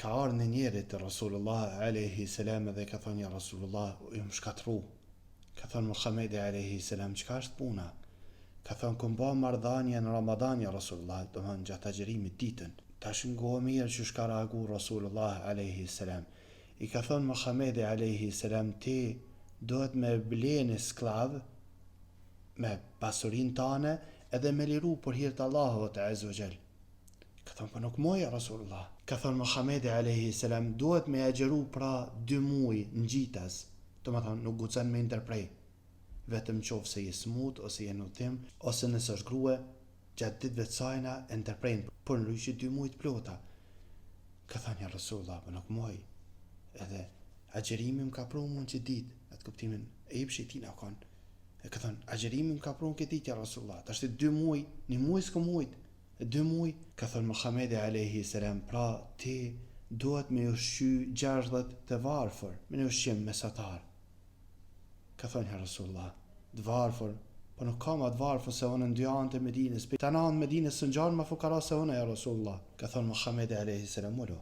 Ka ardhë një njeri te Rasulullah alejhi selam edhe i ka thonë ja Rasulullah jom shkatrru. Ka thonë Muhamedi alejhi selam çka është puna? Ka thonë kom ba marrëdhanie në Ramadan ja Rasulullah, domethënë gjatë agjërimit ditën. Tash ngo mirë qysh ka reagu Rasulullah alejhi selam. I ka thonë Muhamedi alejhi selam ti duhet me ble një skllav me pasurinë tane edhe me liru për hir të Allahut azze ve xhel. Ka thonë, po nuk muj, ja Rasulullah. Ka thonë Muhammedi alejhi selam, duhet me agjëru pra dy muj ngjitas. Domethonë, nuk guxon me ndërpre. Vetëm qoftë se je smut, ose je në udhëtim, ose nëse është grue, gjatë ditëve të sajna e ndërprejnë, por ndryshe dy muj të plota. Ka thonë, ja Rasulullah, po nuk muj. Edhe agjërimi më ka pru mu në qit ditë, atë kuptimin, e epshi i tina konë. E ka thonë, agjërimi më ka pru në këtë ditë, ja Rasulullah. Tashti dy muj, një muj s'kom mujt, Dy muj, ka thënë Muhamedi alejhi selam, pra ti duhet me ushqy 60 të varfër me një ushqim mesatar. Ka thënë ja Rasulullah, të varfër, po nuk ka ma të varfër se unë në dy anët e Medinës, pe tanë anët e Medinës s'ngjan ma fukara se unë ja Rasulullah. Ka thënë Muhamedi alejhi selam, ulu.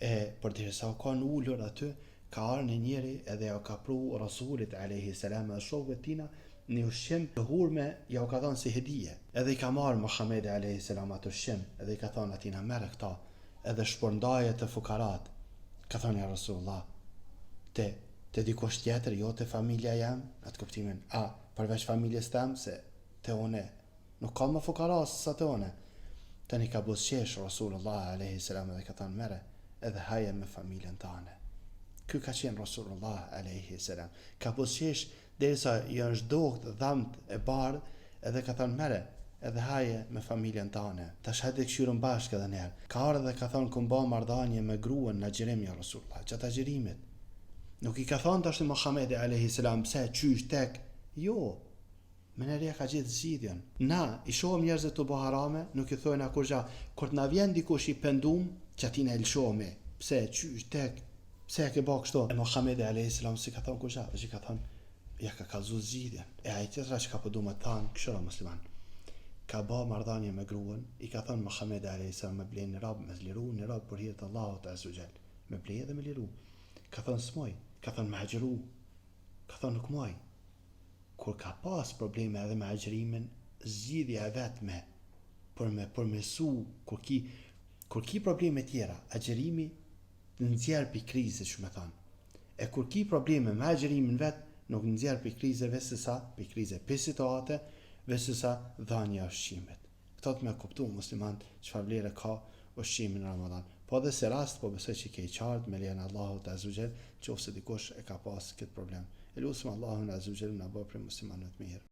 E përderisa u kanë ulur aty, Ka ardhë një njeri edhe jau ka pru Rasulit alejhi selam edhe shokëve të tina një ushqim të hurme jau ka dhënë si hedije. Edhe i ka marrë Muhamedi alejhi selam atë ushqim edhe i ka thënë atina merre këta edhe shpërndaje te fukarat. Ka thënë ja Rasulullah te te dikush tjetër jo te familja jem, në atë kuptimin a përveç familjes tem se te une Nuk ka më fukara se sa te une. Tani ka buzëqesh Rasulullah alejhi selam edhe ka thënë merre edhe haje me familjen tane. Ky ka qenë Rasulullah alejhi selam. Ka buzëqesh derisa i janë zhdukt dhamt e bardhë edhe ka thënë merre edhe haje me familjen tane. Tash hajde kqyrim bashkë edhe njëherë. Ka ardhë dhe ka thënë kom ba marrëdhanie me gruen në agjërim ja Rasulullah, gjatë agjërimit. Nuk i ka thënë tashti Muhamedi alejhi selam pse qysh tek, jo. Menjëherë ja ka gjetë zgjidhjen. Na, i shohim njerëzit tu bo harame, nuk i thojna kurgja. Kur të na vjen dikush i pendum, qatina i lëshohemi. Pse, qysh, tek, pse e ke ba kështu? E Muhamedi alejhi selam s'i ka thonë kurgja, veç i ka thonë, ja ka kallzu zgjidhjen. E ai tjetra çka po du me të thanë, kqyre musliman. Ka ba marrëdhanie me gruan, i ka thonë Muhamedi alejhi selam me ble një rob, me liru një rob për hir të Allahut azze ve xhel. Me ble edhe me liru. Ka thonë s'muj, ka thonë me agjëru. Ka thonë nuk muj. Kur ka pas probleme edhe me agjërimin, zgjidhja e vetme për me përmirësu kur ki kur ki probleme tjera, agjërimi të nxjerr pi krize, qysh me thanë. E kur ki probleme me agjërimin vet, nuk nxjerr pi krize veç se sa, pi krize, pi situate, veç se sa dhanja e ushqimit. Këto të me kuptu muslimant çfarë vlere ka ushqimi në Ramadan. Po edhe si rast po besoj që ke i qartë me lejen e Allahut azze ve xhel qoftë se dikush e ka pas këtë problem. E lusim Allahun azze ve xhel me na bë prej muslimanëve të mirë.